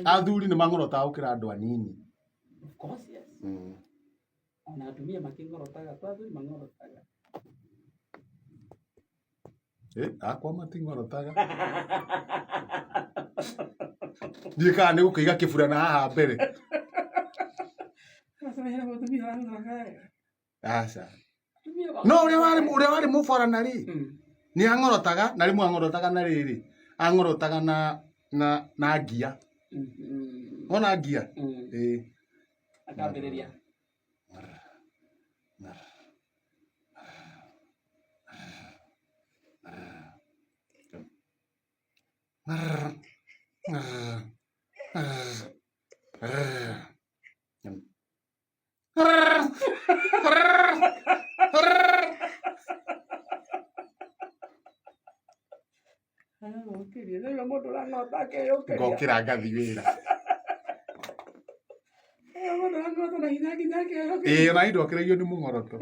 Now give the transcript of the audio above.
Athuri nĩ mang'orotaga gũkĩra andũ anini. Of course, yes. Ona atumia makĩng'orotaga, to athuri mang'orotaga. Eh, akwa mating'orotaga. Ndiũĩ kana nĩ gũkĩiga kĩburana haha mbere. Sasa hena mũtumia ũrang'orota. Aca. No ũrĩa warĩ ũrĩa warĩ mũborana rĩ, nĩ ang'orotaga na rĩmwe ang'orotaga na rĩrĩ, ang'orotaga na na na ngia. Wona ngia? Ĩĩ. Akambĩrĩria. Mũndũ ũrang'ota akeyũkĩria. Ngokĩra ngathiĩ wĩra. Mũndũ ũrang'ota na hinya nginya akeyũkĩria. Ĩĩ ona niĩ ndokĩragio nĩ mũng'oroto.